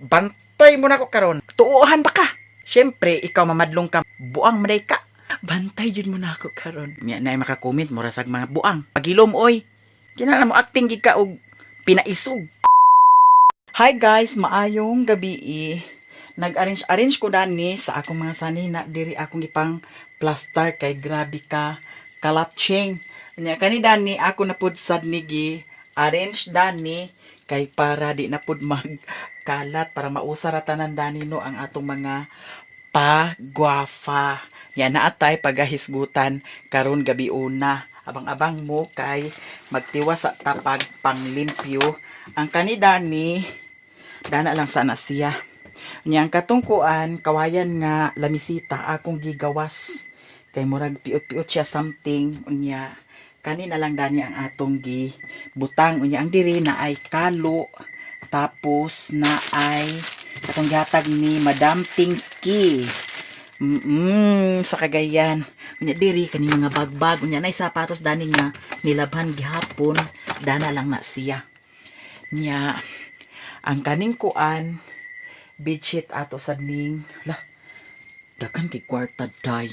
Bantay mo na ko karon. Tuohan ba ka? Syempre, ikaw mamadlong ka. Buang man ka. Bantay jud mo na ako karon. Nya na makakomment mo rasag mga buang. Pagilom oy. Kinahanglan mo acting gid ka og pinaisog. Hi guys, maayong gabi. Nag-arrange arrange ko dani sa akong mga sanina diri akong ipang plaster kay grabe ka kalatching. Nya kani dani ako na pud sad ni gi arrange dani kay para di na pud magkalat, para mausa ra tanan dani no ang atong mga pagwafa. Yan na atay pagahisgutan karon gabi una. Abang-abang mo kay magtiwas sa tapag panglimpyo. Ang kani dani dana lang sana siya. Nya ang katungkuan kawayan nga lamisita akong gigawas. Kay murag piot-piot siya something, unya kani na lang dani ang atong gi butang. Unya ang diri na ay kalo, tapos na ay atong gihatag ni Madam Tingsky. Sa Cagayan. Unya diri kani mga bagbag, unya nay sapatos dani nga nilabhan gihapon, dana lang na siya. Nya ang kaning kuan bedsheet ato sad ning lah, daghan kay kwarta day.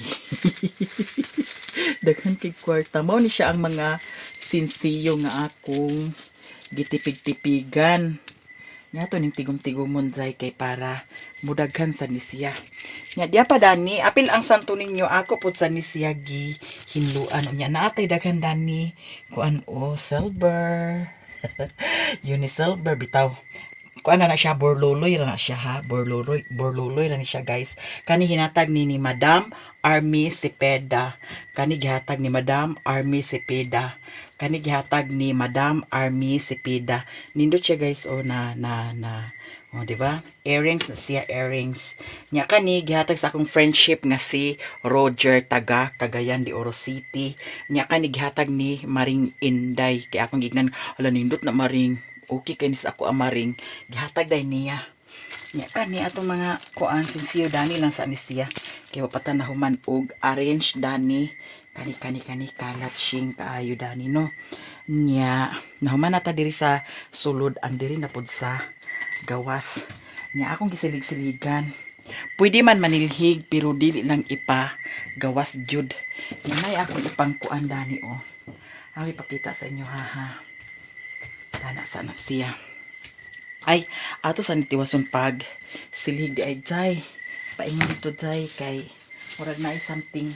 Daghan kay kwarta. Mao ni siya ang mga sinsiyo nga akong gitipig-tipigan. Nya to ning tigom-tigomon zay kay para mudaghan sa ni siya. Nya diya pa dani, apil ang Santo Niño ako pud sa ni siya gi hinluan. Unya naatay daghan dani kuan o silver. Unisilver bitaw. Kuan na na siya, borloloy ra na siya ha, borloloy, borloloy ra ni siya guys. Kani hinatag ni Madam Army Cepeda. Kani gihatag ni Madam Army Cepeda. Kani gihatag ni Madam Army Cepeda. Nindot siya guys oh, na na na oh, di ba? Earrings na siya, earrings. Nya kani gihatag sa akong friendship nga si Roger taga Cagayan de Oro City. Nya kani gihatag ni Maring Inday kay akong gignan, "Ala, nindot na Maring." Okay kay ni sa ako ang Maring. Gihatag day niya. Nya kani atong mga kuan sinsiyo dani lang sa ni siya. Kay wa pa ta nahuman og arrange dani. Kani kani kani kalat shing kaayo dani no. Nya nahuman na ta diri sa sulod, ang diri na pud sa gawas. Nya akong gisilig-siligan. Pwede man manilhig pero dili lang ipa gawas jud. Nya may akong ipangkuan dani oh. Ako ipakita sa inyo ha ha. Dana sana siya. Ay, ato sa nitiwason pag silhig di ay jay. Paingon dito jay kay murag naay something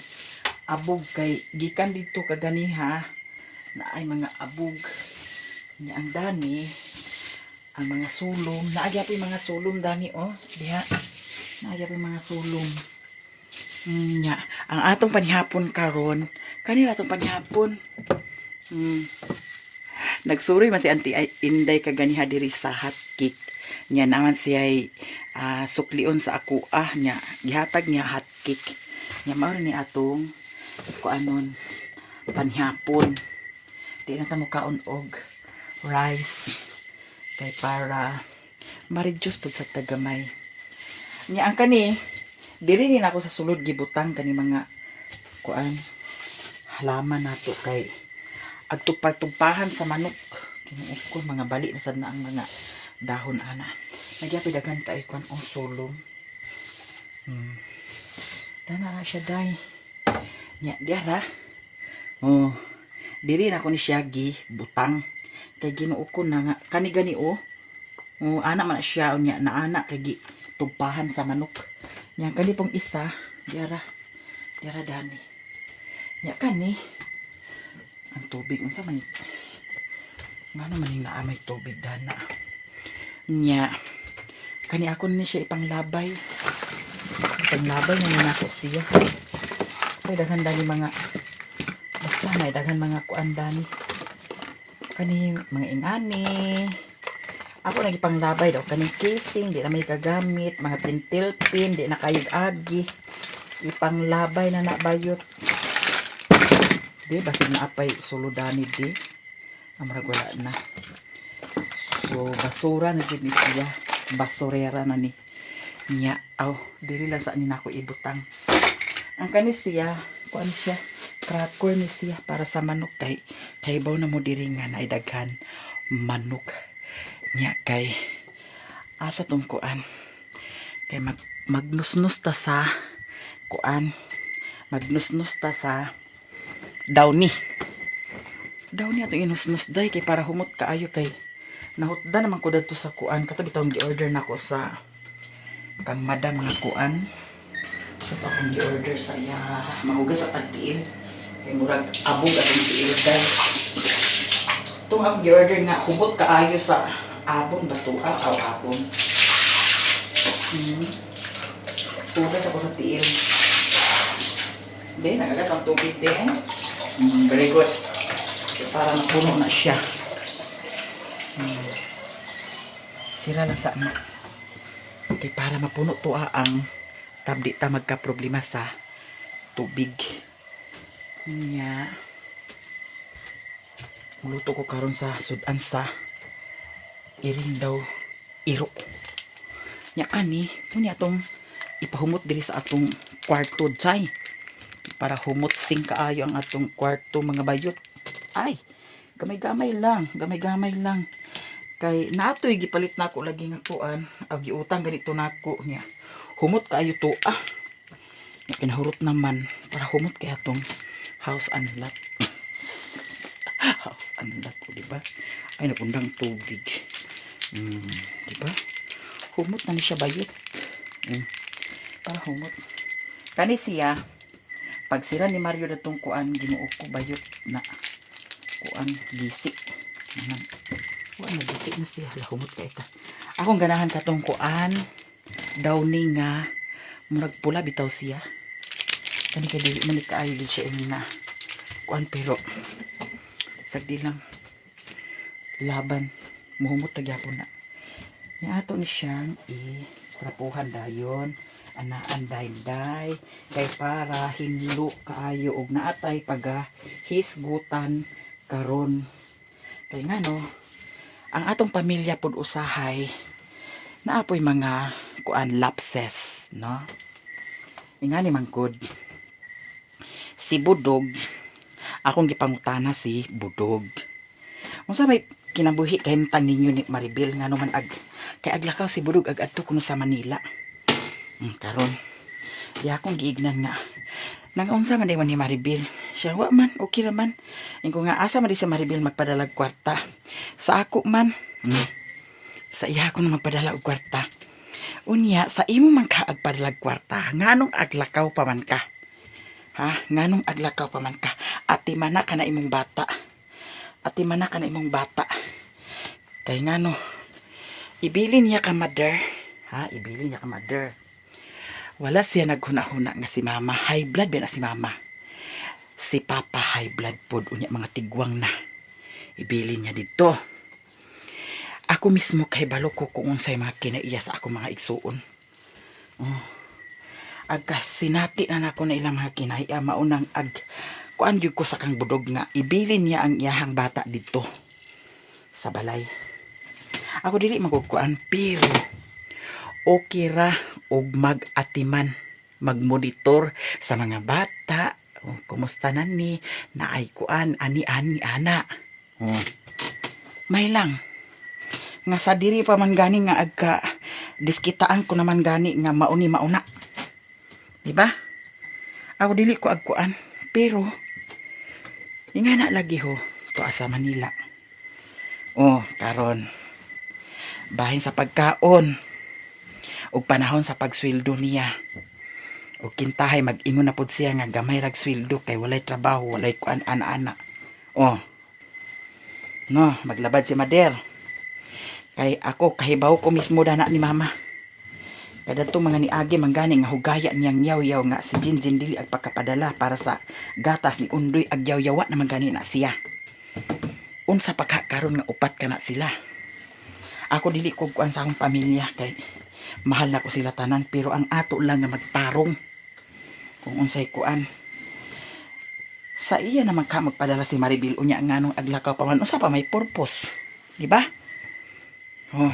abog kay gikan dito kaganiha na ay mga abog. Nya ang dani ang mga sulom, naagya po yung mga sulom dani oh, diha. Naagya po yung mga sulom. Nya, ang atong panihapon karon, kanila atong panihapon. Nagsuroy man si Auntie Inday kaganiha diri sa hot cake. Nya naman siya ay suklion sa ako ah, nya gihatag niya hot cake. Nya mao ni atong kuanon panihapon. Di na ta mo kaon og rice kay para ma-reduce pud sa tagamay. Nya ang kani diri ni nako sa sulod gibutang kani mga kuan halaman nato kay agtupag-tugpahan sa manok. Kinuok ko mga bali na sad na ang mga dahon ana. Nagyapay daghan kay kuan og sulom. Dana na siya day. Nya diara. Oh. Diri na ko ni siya gi butang. Kay Ginoo ko na nga kani gani oh. Oh, ana man na siya, unya na ana kay gi tugpahan sa manok. Nya kani pong isa, diara. Diara dani. Nya kani ang tubig unsa man, ngano man ning naa may tubig dana. Nya kani ako ni siya ipanglabay. Ipanglabay na nako siya. Ay, daghan dani mga, basta na daghan mga kuan dani. Kani mga ingani. Ako lagi panglabay daw kaning casing, di na may kagamit, mga pentel pen, di na kayog agi. Ipanglabay na na bayot. Di basig na apay sulodani di. Amrag wala na. So basura na jud ni siya. Basurera na ni. Nya, aw, diri lang sa ni nako ibutang. Ang kani siya, kuan siya, cracker ni siya para sa manok kay kaybaw na mo diri nga naay daghan manok. Nya kay Asa tong kuan? Kay magnusnus ta sa kuan. Magnusnus ta sa downy. Downy atong inusnus, day, kay para humot kaayo, kay nahutda naman ko dadto sa kuan kato bitawng gi-order nako sa kang madam nga kuan. So to akong gi-order sa iya, mahugas sa tagtiil kay murag abog atong tiil, day. Itong akong gi-order nga humot kaayo sa abon ba to, ah, aw abon. Hugas ako sa tiil. Hindi, nagagas ang tubig din. Very good. Para mapuno na siya. Sira lang sa anak. Okay, para mapuno to, ah, ang tub, di ta magka-problema sa tubig. Nya. Muluto ko karon sa sudan sa iring daw iro. Nya kani, kunya atong ipahumot diri sa atong kwarto, jay. Para humot sing kaayo ang atong kwarto, mga bayot. Ay, gamay-gamay lang, gamay-gamay lang. Kay naatoy gipalit nako lagi nga kuan, ag giutang ganito nako niya. Humot kaayo to, ah. Nya kinahurot naman para humot kay atong house and lot. House and lot, o, di ba? Ay, nagundang tubig. Di ba? Humot na ni siya, bayot. Para humot. Kani siya, pag sira ni Mario datong kuan, Ginoo ko, bayot na kuan gisi. Naman. Kuan na gisi na siya, hala, humot kay ka. Akong ganahan katong kuan downy nga murag pula bitaw siya. Kani kay dili man ni kaayo gid siya ini na kuan, pero sagdi lang laban, muhumot na gyapon na. Ni ato ni siyang i-trapuhan dayon, anaan day kay para hinlo kaayo og naatay paga hisgutan karon, kay ngano ang atong pamilya pud usahay naapoy mga kuan, lapses, no? Ingani man gud si Budog, akong gipangutana si Budog, unsa may kinabuhi kahimtang ninyo ni Maribel, ngano man ag kay aglakaw si Budog ag adto kuno sa Manila. Karon di akong giignan nga nang unsa man day man ni Maribel siya, wa man, okay ra man. Ingon nga asa man di sa Maribel magpadalag kwarta sa ako man. Sa iya ako na magpadala og kwarta. Unya sa imo man ka agpadalag kwarta, nganong aglakaw pa man ka, ha? Nganong aglakaw pa man ka? Ati mana ka na imong bata, ati mana ka na imong bata, kay ngano ibilin niya ka mother, ha? Ibilin niya ka mother. Wala siya naghuna-huna nga si mama high blood ba na, si mama, si papa high blood pod. Unya mga tigwang na, ibilin niya dito. Ako mismo kay balo ko kung unsay mga kinaiya sa ako mga igsuon. Oh. Agka sinati na nako na ilang mga kinaiya, maunang ag kuan gyud ko sa kang Budog nga ibilin niya ang iyahang bata dito sa balay. Ako dili magkukuan, pero okay ra og mag-atiman, magmonitor sa mga bata. Oh, kumusta na ni naay kuan ani ani ana. Oh. May lang nga sa diri pa man gani nga agka diskitaan ko naman gani nga mauni mauna, di ba? Ako dili ko agkuan, pero ingana lagi ho to asa Manila. Oh, karon bahin sa pagkaon ug panahon sa pagsweldo niya ug kintahay mag-ingon na pud siya nga gamay rag sweldo kay walay trabaho, walay kuan ana-ana. Oh no, maglabad si Mader kay ako kahibaw ko mismo dana ni mama. Kada mga niagi man gani nga hugaya niyang yaw-yaw nga si Jinjin dili ang pagkapadala para sa gatas ni Undoy, ag yaw-yawa naman gani na siya. Unsa pa ka karon nga upat ka na sila. Ako dili ko kuan sa akong pamilya kay mahal na ko sila tanan, pero ang ato lang nga magtarong kung unsay kuan. Sa iya naman ka magpadala si Maribel, unya nganong aglakaw pa man, unsa pa may purpose, di ba? Oh.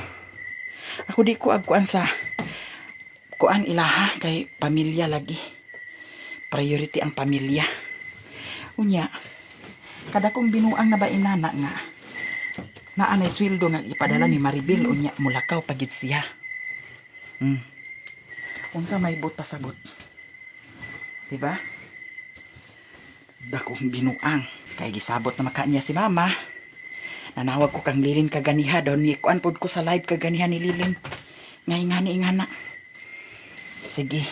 Ako di ko agkuan sa kuan ilaha kay pamilya lagi. Priority ang pamilya. Unya, kada kong binuang na ba inana nga naa nay sweldo nga ipadala ni Maribel, unya mulakaw pagid siya. Unsa may buot pasabot? Diba? Dakong binuang. Kay gisabot na maka niya si mama. Nanawag ko kang Lilin kaganiha daw ni kuan pod ko sa live kaganiha ni Lilin. Ngay ngani ingana. Sige.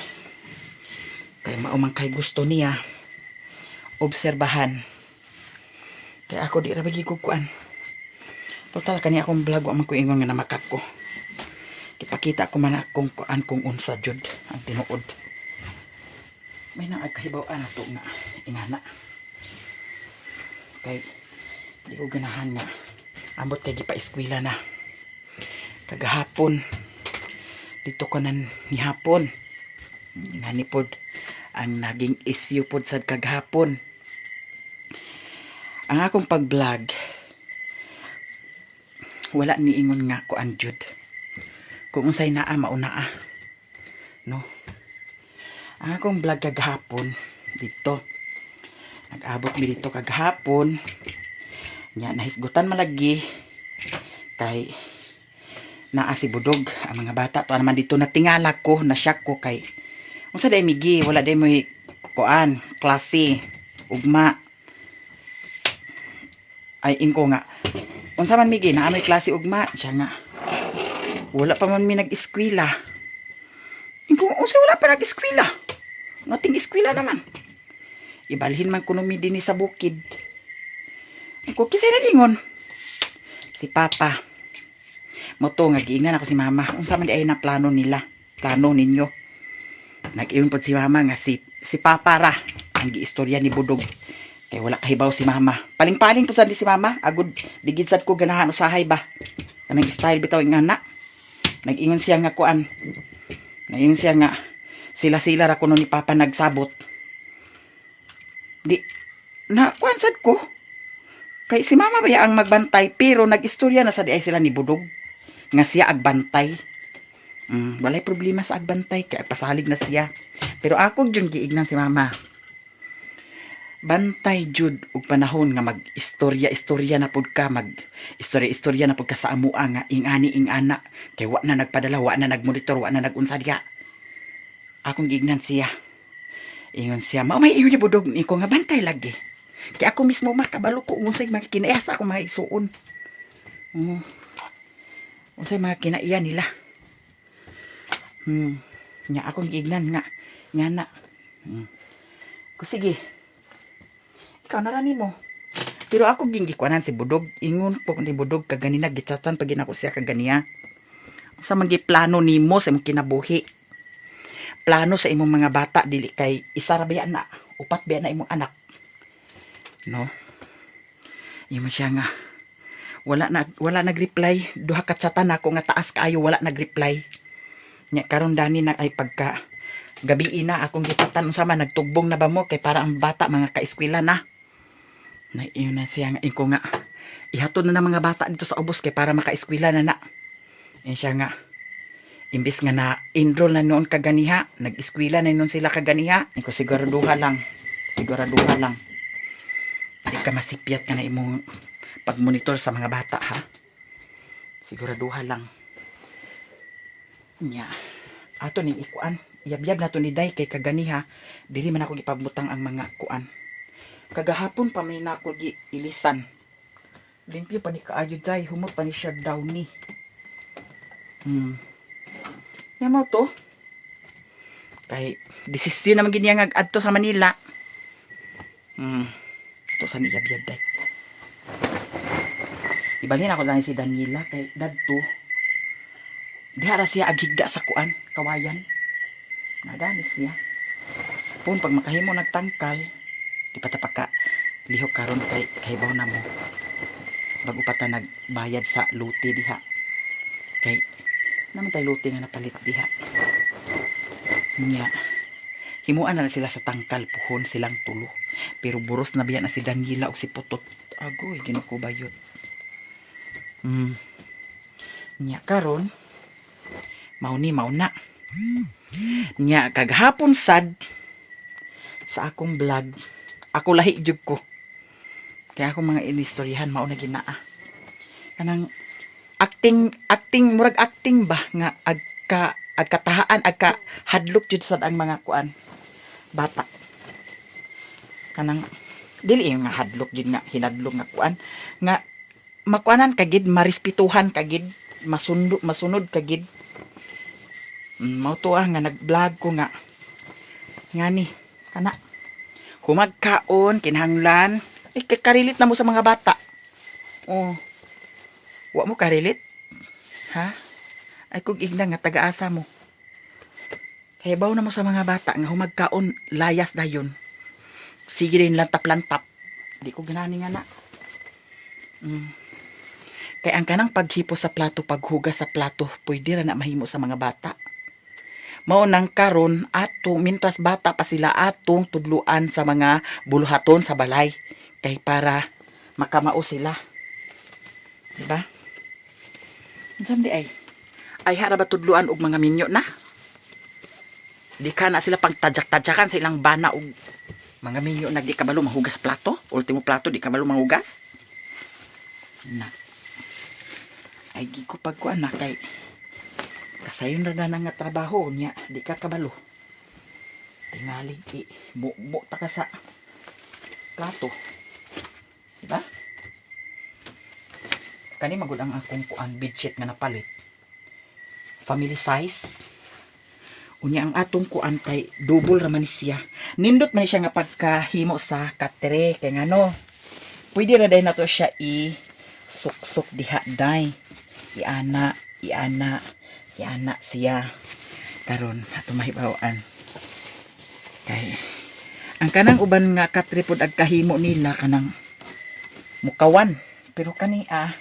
Kay mao man kay gusto niya obserbahan. Kay ako di ra bagi ko kuan. Total kani akong vlog, wa man ko ingon nga namakak ko. Ipakita ko man akong kuan kung unsa jud ang tinuod. May na ay kahibaw-an ato nga ingana. Kay di ko ganahan nga ambot kay gipa-eskwela na. Kagahapon dito ko na nihapon. Ngani pod ang naging issue pod sad kagahapon. Ang akong pag-vlog wala ni ingon nga kuan jud. Kung unsay naa, mauna ah. No. Ang akong vlog kagahapon dito. Nag-abot mi dito kagahapon. Nya nahisgutan malagi kay naa si Budog ang mga bata to naman dito. Natingala ko, na shock ko kay unsa day migi, wala day mo kuan klase ugma. Ay, ingko nga, unsa man migi, naa may klase ugma? Siya nga, wala pa man mi nag-eskwela. Ingko, unsa wala pa nag-eskwela? Ngating eskwela naman, ibalhin man kuno mi dinhi sa bukid. Ingko, kisay nagingon? Si Papa. Mao to nga giingnan ako si Mama, unsa man di ay na plano nila, plano ninyo? Nag-ingon pod si Mama nga si Papa ra ang giistorya ni Budog kay wala kahibaw si Mama. Paling-paling po sad ni si Mama. Agud digid sad ko ganahan usahay ba, kanang style bitaw nga na. Nag-ingon siya nga kuan, nag-ingon siya nga sila-sila ra kuno ni Papa nagsabot. Di na kuan sad ko kay si Mama ba ang magbantay, pero nag-istorya na sa di ay sila ni Budog nga siya agbantay. Walay problema sa agbantay kay pasalig na siya. Pero ako jud giignan si Mama. Bantay jud og panahon nga mag istorya istorya na pud ka, mag istorya istorya na pud ka sa amua nga ingani ingana kay wa na nagpadala, wa na nagmonitor, wa na nagunsa diha. Akong giignan siya. Ingon siya, mao may ingon ni Budog ni ko nga bantay lagi. Kay ako mismo makabalo ko unsay mga kinaiya sa akong mga igsuon. Unsay mga kinaiya nila. Nya akong giignan nga nga na. Ko sige. Ikaw na ra nimo. Pero ako gingikuanan si Budog. Ingon po ni Budog kaganina, gitsatan pag ko siya kaganiya. Sa man plano nimo sa imong kinabuhi? Plano sa imong mga bata, dili kay isa ra ba na, upat ba na imong anak? No. Imo siya nga wala na, wala nag-reply. Duha ka chatan ako nga taas kaayo, wala nag-reply. Nya karon dani na ay pagka gabi na akong gitatan, unsa man, nagtugbong na ba mo kay para ang bata mga kaeskwela na? Na iyon na siya nga ingko nga ihatod na ng mga bata dito sa ubos kay para makaeskwela na na. Yan siya nga imbis nga na enroll na noon kaganiha, nag-eskwela na noon sila kaganiha. Ingko, siguraduha lang, siguraduha lang di ka masipyat ka na imong pagmonitor sa mga bata ha, siguraduha lang. Nya ato ning ikuan, yabyab na to ni Day kay kaganiha dili man ako gipabutang ang mga kuan. Kagahapon pa may nako gi ilisan. Limpyo pa ni kaayo, Day, humot pa ni siya downy. Nya mo to kay desisyon naman gid niya nga adto sa Manila. To sa ni yabyab, Day. Ibalhin ako lang si Daniela kay dadto diha ra siya aghigda sa kuan, kawayan. Nadani siya. Pun pag makahimo nagtangkal, di pa ta paka lihok karon kay kahibaw na mo. Bago pa ta nagbayad sa luti diha. Kay naman tay luti nga napalit diha. Nya himuan na sila sa tangkal puhon silang tulo. Pero buros na biya na si Daniela og si Putot. Agoy, Ginoo ko bayot. Nya karon mao ni mao na. Nya kagahapon sad sa akong vlog, ako lahi jud ko. Kaya akong mga inistoryahan mao na ginaa. Kanang acting acting, murag acting ba nga agka Agkatahaan, agkahadlok jud sad ang mga kuan bata. Kanang dili yung nga hadlok jud nga hinadlok nga kuan nga makuanan ka gid, marespetuhan ka gid, masundo, masunod ka gid. Mao to ah, nga nag-vlog ko nga ngani kana humagkaon kinahanglan ay karilit na mo sa mga bata. Oh, wa mo karilit ha, ay kung igna nga taga-asa mo. Kaya baw na mo sa mga bata nga humagkaon layas dayon, sige rin lantap-lantap, di ko ginani nga na. Kay ang kanang paghipo sa plato, paghugas sa plato, pwede ra na mahimo sa mga bata. Mao nang karon atong mintras bata pa sila, atong tudluan sa mga buluhaton sa balay kay para makamao sila. Di ba? Unsa man di ay? Ay hara ba tudluan og mga minyo na? Di ka na sila pang tadyak-tadyakan sa ilang bana og mga minyo na di kabalo mahugas sa plato. Ultimo plato di kabalo mahugas. Na. Ay gi ko pagkuan na kay kasayon ra na nga trabaho niya, di ka kabalo. Tingali i mo ta ka sa plato. Di ba? Kani magud ang akong kuan bedsheet nga napalit. Family size. Unya ang atong kuan kay double ra man ni siya. Nindot man ni siya nga pagkahimo sa katre kay ngano. Pwede ra day nato siya i suksok diha day. Iana, iana, iana siya. Karon ato mahibaw-an. Kay ang kanang uban nga katre pod ag kahimo nila kanang mukawan. Pero kani ah,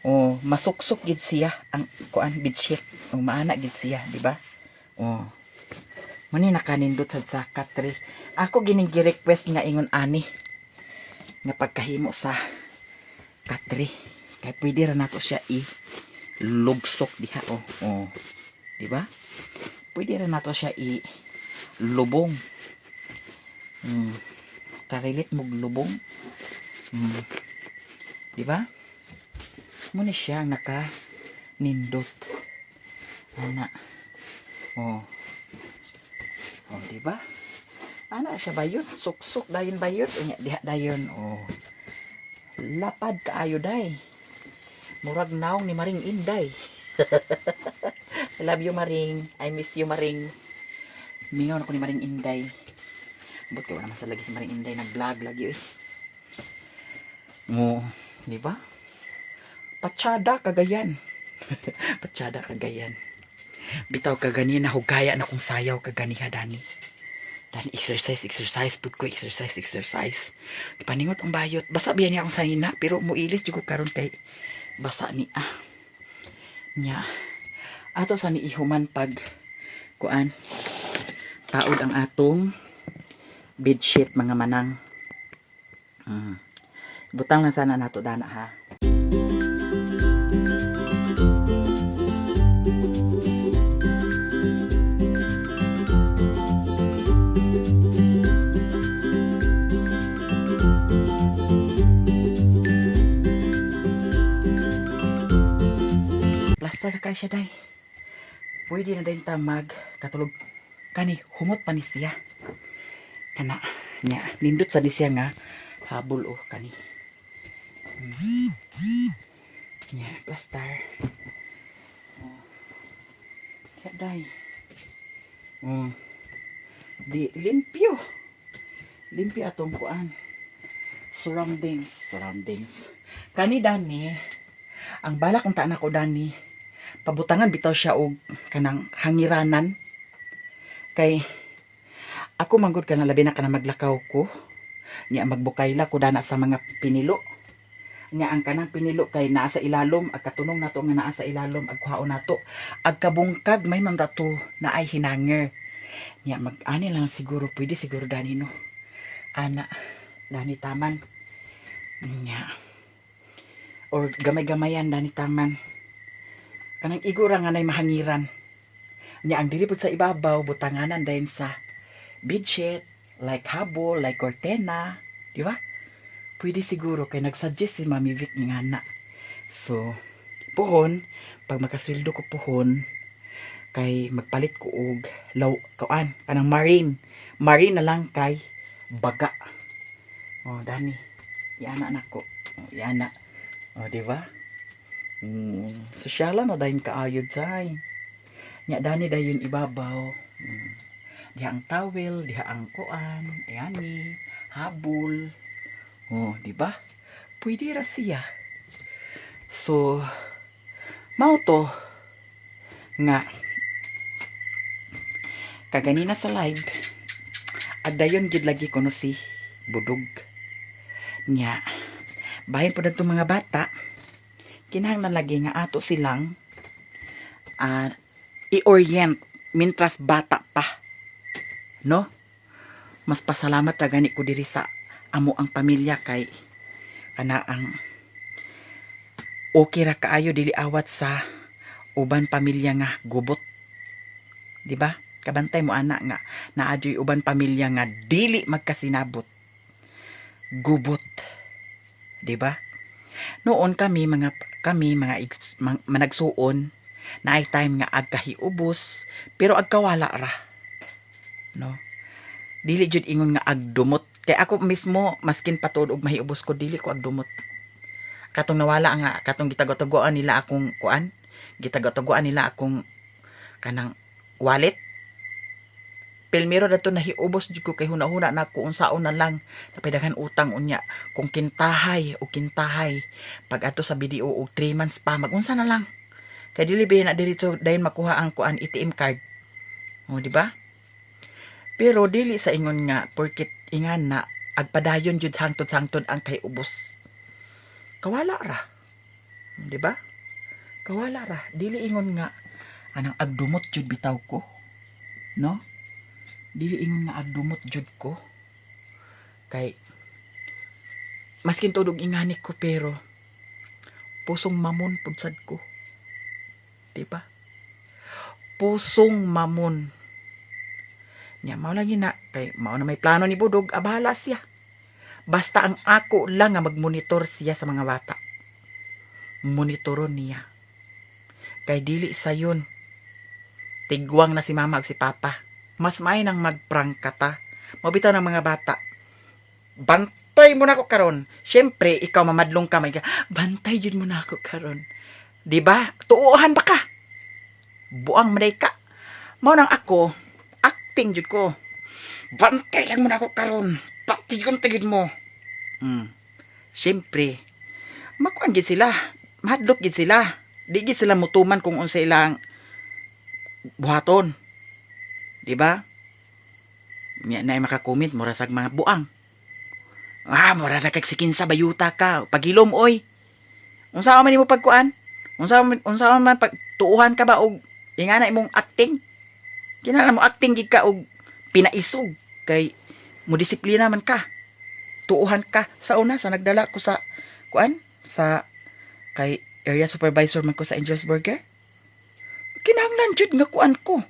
oh, masuksok gid siya ang kuan bedsheet. Oh, maana gid siya, di ba? Oh. Mani nakanindot sad sa katre. Ako gining gi-request nga ingon ani nga pagkahimo sa katre. Kay pwede ra nato siya i lugsok diha, oh. Oh. Di ba? Pwede ra nato siya i lubong. Karilit mog lubong. Di ba? Muna siya ang naka nindot. Ana. Oh. Oh, di ba? Ana siya bayot, suksok dayon bayot, unya diha dayon. Oh. Lapad kaayo day. Murag naong ni Maring Inday. I love you, Maring. I miss you, Maring. Mingaw na ko ni Maring Inday. But kay wala man sa lagi si Maring Inday nag-vlog lagi eh. Mo, di ba? Patsada kagayan. Patsada kagayan. Bitaw kaganina hugaya na kung sayaw kaganiha dani. Dani exercise, exercise pud ko, exercise, exercise. Ipaningot ang bayot. Basa biya niya akong sanina pero muilis jud ko karon kay basa ni ah. Nya. Ato sa ni ihuman pag kuan taod ang atong bedsheet, mga manang. Butang lang sana nato dana ha. Plaster na kay siya day. Pwede na din ta mag katulog kani, humot pa ni siya. Kana nya nindot sa ni siya nga habol, oh, kani. Nya plaster. Oh. Kaya day. Oh. Di limpyo. Limpyo atong kuan. Surroundings, surroundings. Kani dani, ang balak kong taan ako dani, pabutangan bitaw siya og kanang hangiranan. Kay ako manggod ka na labi na ka na maglakaw ko. Nya magbukayla ko dana sa mga pinilo. Nya ang kanang pinilo kay naa sa ilalom, ag katunong nato nga naa sa ilalom, ag kuhaon nato. Ag kabungkag may man dato na ay hinanger. Nya mag-ani lang siguro, pwede siguro dani no. Ana, dani taman. Nya. Or gamay-gamayan dani taman. Kanang igura nga nay mahangiran. Nya ang dili pud sa ibabaw butanganan dayon sa bedsheet, like habol, like kortena, di ba? Pwede siguro kay nagsuggest si Mami Vic nga na. So, puhon, pag makasweldo ko puhon, Kay magpalit ko og law kuan kanang marine. Marine na lang kay baga. Oh, dani. Yana nako. Oh, yana. Oh, di ba? Sosyalan na dayon kaayod say. Nya dani dayon ibabaw. Diha ang towel, diha ang kuan, ayani, habol. Oh, di ba? Pwede ra siya. So, mao to nga kaganina sa live agdayon gid lagi kuno si Budog. Nya bahin po itong mga bata, kinahanglan lagi nga ato silang i-orient mintras bata pa, no? Mas pasalamat ra gani ko diri sa amo ang pamilya kay kana ang okay ra kaayo, dili awat sa uban pamilya nga gubot, di ba? Kabantay mo ana nga naa juy uban pamilya nga dili magkasinabot, gubot, di ba? Noon kami mga managsuon, naay time nga agkahiubos pero agkawala ra, no? Dili jud ingon nga agdumot kay ako mismo, maskin patuod og mahiubos ko, dili ko agdumot. Katong nawala nga katong gitago-tagoan nila akong kuan, gitago-tagoan nila akong kanang wallet, pilmiro dato nahiubos jud ko kay huna-huna na ko unsaon na lang, napay daghan utang unya kung kintahay o kintahay pag ato sa BDO og 3 months pa, magunsa na lang kay dili ba na diretso dayon makuha ang kuan, ATM card? O, di ba? Pero dili sa ingon nga porkit ingan na agpadayon jud hangtod-sangtod ang kay ubos. Kawala ra, di ba? Kawala ra. Dili ingon nga anang agdumot jud bitaw ko, no? Dili ingon nga agdumot jud ko kay maskin tudog ingani ko, pero pusong mamon pud sad ko, di ba? Pusong mamon nya. Mao lagi na kay mao na may plano ni Budog, abala siya. Basta ang ako lang nga magmonitor siya sa mga bata, monitoron niya kay dili sayon tigwang na si mama ug si papa. Mas may nang magprangka ta mabitaw ng mga bata, "Bantay mo na ako karon." Syempre ikaw mamadlong ka, may ka, "Bantay jud mo na ako karon." Di ba? Tuohan ba ka? Buang maday ka. Mao nang ako acting jud ko, "Bantay lang mo na ako karon, patigon tigid mo." Syempre makuan gid sila, mahadlok gid sila, di gid sila mutuman kung unsa ilang buhaton, di ba? Nya na maka-comment mura sag mga buang. Ah, mura na kag sikinsa bayuta ka. Pagilom oy. Unsa man nimo pagkuan? Unsa man pag tuuhan ka ba og ingana imong acting? Kinahanglan mo acting gid ka og pinaisog kay mo disiplina man ka. Tuuhan ka sa una sa nagdala ko sa kuan sa kay area supervisor man ko sa Angel's Burger. Kinahanglan jud nga kuan ko.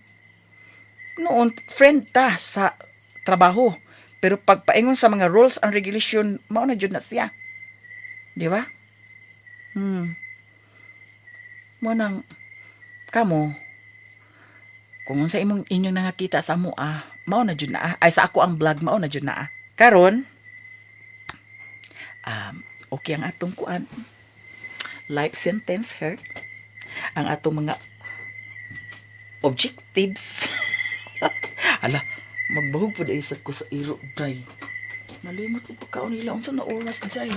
Noon friend ta sa trabaho. Pero pagpaingon sa mga rules and regulation, mao na jud na siya. Di ba? Mo nang kamo kung unsa imong inyong nangakita sa amo ah, mao na jud na ah. Ay, sa ako ang vlog, mao na jud na ah. Karon okay ang atong kuan. Life sentence her. Ang atong mga objectives. Ala, magbahog po dahil sa ko sa iro, day. Nalimot ko pagkaon nila. Unsa na oras, day?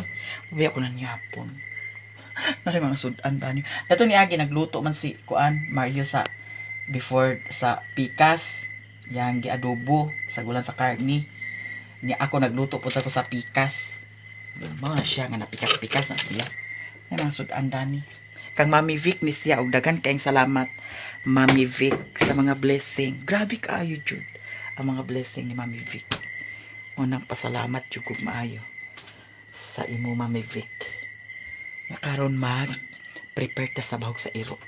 Ubi ako na niyapon. Nari mga sudan ba niyo. Ito ni Agi, nagluto man si Kuan, Mario sa before sa pikas. Yang giadobo sa gulan sa karni. Ni ako nagluto po sa ko sa pikas. Mga siya nga napikas-pikas na siya. Ay, mga sudan dani. Kang Mami Vic ni siya og daghan kayong salamat, Mami Vic, sa mga blessing. Grabe kaayo jud ang mga blessing ni Mami Vic. Unang pasalamat jud kog maayo sa imo, Mami Vic. Nga karon mag prepare ta sa bahog sa iro.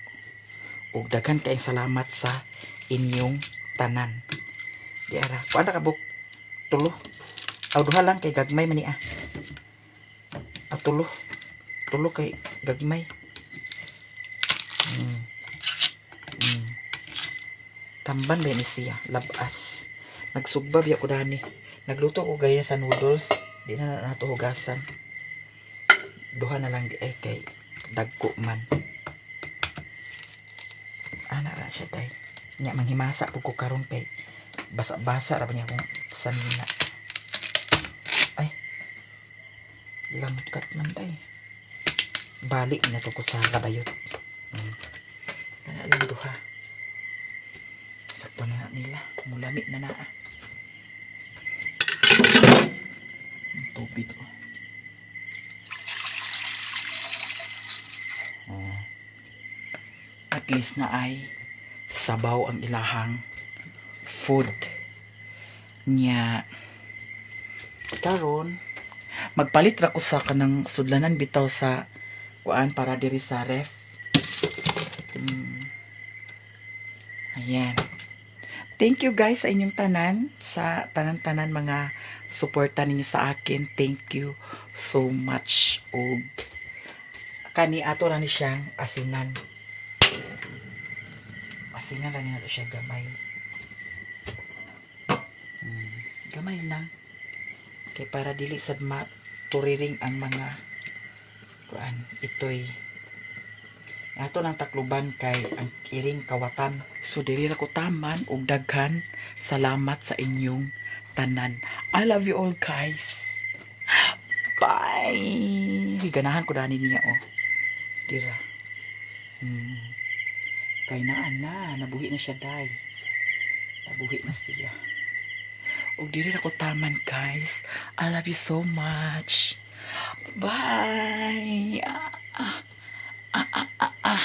Ug daghan kayong salamat sa inyong tanan. Di ara, kuan na kabuk tulo. Aw, duha lang kay gagmay man ni ah. Ah, tulo. Tulo kay gagmay. Tamban ba ni siya? Labas. Nagsugba biya ko dani. Nagluto ko gaya sa noodles. Di na nato hugasan. Duha na lang di ay kay dagko man. Ana ra siya, day. Nya manghimasa pud ko karon kay basa-basa ra ba niya akong sanina. Ay. Lamkat man, day. Balik na to ko sa kadayot. Kana lang duha. Sakto na na nila. Mulami na naa. Ang tubig, oh. Oh. At least na ay sabaw ang ilahang food. Nya karon magpalit ra ko sa kanang sudlanan bitaw sa kuan para diri sa ref. Ayan. Thank you, guys, sa inyong tanan, sa tanan-tanan mga suporta ninyo sa akin. Thank you so much. Og kani ato ra ni siyang asinan. Asinan lang nato siya gamay. Gamay lang. Kay para dili sad maturiring ang mga kuan itoy ato nang takluban kay ang iring kawatan. So diri ra ko taman og daghan salamat sa inyong tanan. I love you all, guys. Bye. Ganahan ko dani niya, oh. Dira. Kay naa na, nabuhi na siya, day. Nabuhi na siya. Og diri ra ko taman, guys. I love you so much. Bye. Ah, ah, ah, ah, ah.